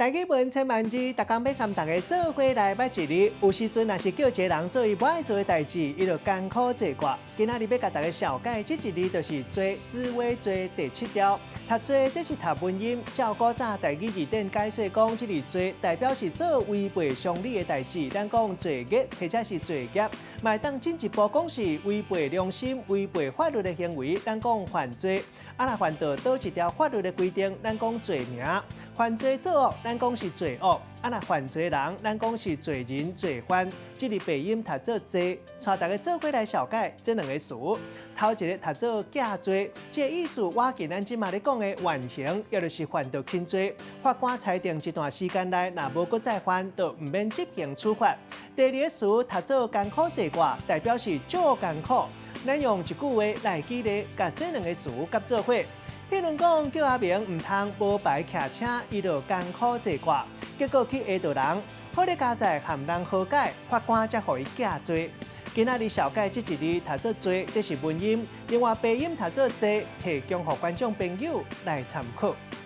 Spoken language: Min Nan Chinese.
台語文千萬字，逐工欲佮大家做伙來捌一字。有時陣若是叫一个人做伊無愛做的代誌，伊就艱苦坐掛。今仔日欲共大家紹介這一字，就是罪，滋味罪第七條。讀罪，這是讀文音。照古早台語字典解說講，這字罪代表是做違背常理的代誌。咱講罪孽或者是罪業，嘛會當進一步講是違背良心、違背法律的行為。咱講犯罪，啊若犯著佗一條法律的規定，咱講罪名。犯罪作惡，咱講是罪惡；啊，若犯罪人，咱講是罪人、罪犯。這字白音讀做濟，帶大家做伙來紹介這兩个詞。頭一个讀做價罪，這个意思倚近咱這馬咧講的緩刑，也就是犯著輕罪。法官裁定一段時間內，若無閣再犯，就毋免執行處罰。第二个詞讀做艱苦坐掛，代表是足艱苦。咱用一句話來舉例，共這兩个詞佮做伙。譬如講，叫阿明毋通無牌騎車，伊就艱苦坐掛，結果去挾著人，好佳哉和人和解，法官才予伊減罪。今仔日紹介這一字讀做罪，這是文音；另外白音讀做濟，提供予觀眾朋友來參考。